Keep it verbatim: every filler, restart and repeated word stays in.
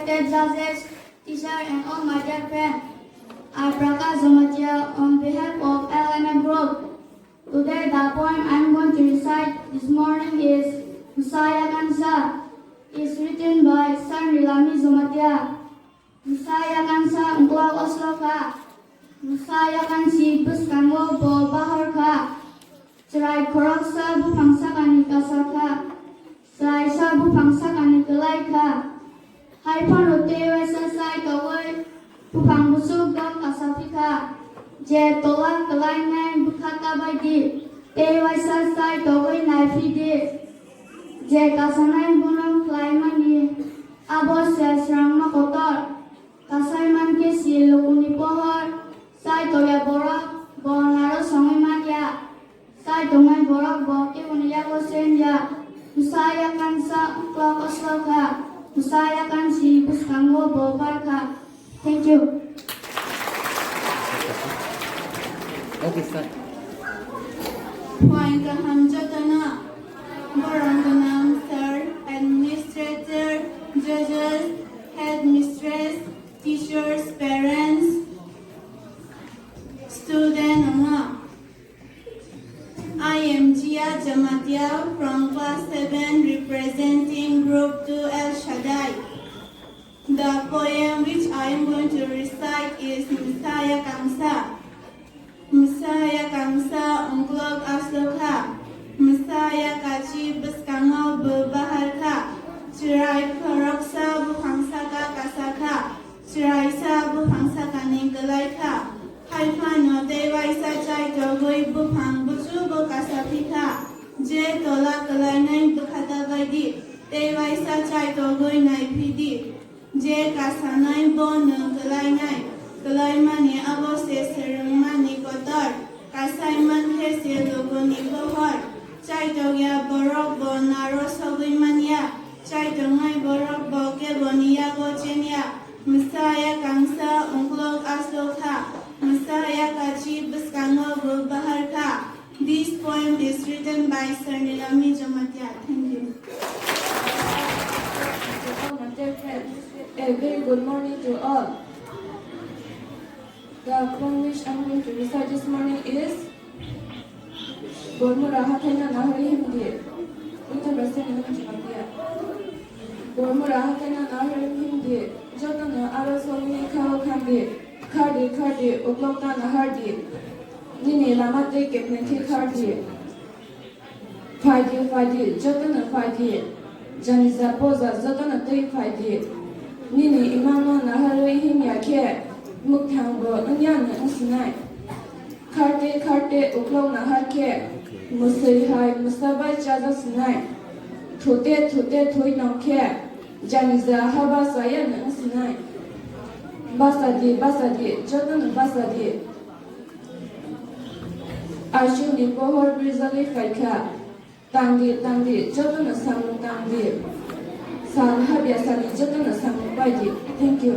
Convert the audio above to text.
Respected judges, teacher and all my dear friends, I, Prakash Jamatia, on behalf of L M A group, today the poem I am going to recite this morning is Msaya Kansa. It's written by Sir Nilami Jamatia. Msaya Kansa uklok oslo kha. Msaya Kansi bwskango bo bahar kha. Chwrai khoroksa buphang sakani kasar kha. Chwraisa buphang sakani kwlai kha. Hai phano tei waisa chai togwi buphang buchuk dok kasa phi kha. Je tola kwlainai bwkha ta bai di, tei waisa chai togwi nai phi di. Je kasanai bono khlaimani, abo se srangno kotor. Kasai mankhe si lukuni pohor, chai tongya borok bo naro songwi manya. Chai tongnai borok bo keboni yago chenya. Msaya Kansa uklok oslo kha. Msaya Kansi bwskango bo bar kha. Thank you. Okay, sir. Phuaing kaham jotono. Borom gwnang sir, administrator, judges, headmistress, teachers, parents, student, no. I am Jia Jamatia from class seven, representing group two El Shaddai. The poem which I am going to recite is Msaya Kangsa. Msaya Kangsa uklok aslo kha. Msaya Kachi bwskango bo bahar kha. Chwrai khoroksa buphang saka kasa kha. Chwraisa buphang sakani kwlai kha. Hai phano tei waisa chai togwi buphang buchu bo kasa phi kha. Je tola kwlainai bwkha ta bai di, tei waisa chai togwi nai phi di. Je kasanai bo nwng kwlainai, kwlaimani abo se swrwngmani kotor. Kasai mankhe se lukuni pohor. Chai tokya borok bo naro sogwi manya. Chai tongnai borok bo keboni yago chenya. Msaya Kangsa uklok aslo kha. Msaya Kachi bwskango bo bahar kha. This poem is written by Sir Nilami Jamatia. Thank you. A very good morning to all. The poem which I'm going to recite this morning is Bormura Hathaina Nahari Hindi. Written by Sir Nilami Jamatia. Bormura Hathaina Nahari Hindi. Jotono aro sogwi khao khandi. Khardi, khardi, uklok ta nahardi. Nini lama tei kepni khe khardi. Phaidi, phaidi, jotono phaidi. Janija poja jotono tei phaidi. Nini imangno naharwi himya khe, mwkthangbo wngya hwnwi wngsinai. Kharte, kharte, uklok nahar khe, mwswi hai mwsa bai chajak sinai. Thute, thute, thwi tong khe, janija haba saya hwnwi wngsinai. Basa di, basa di, jotono basa di. Aswkni pohor birjagwi phaikha. Tangdi, tangdi, jotono samung tangdi. Sal habya sani jotono samung paidi. Thank you.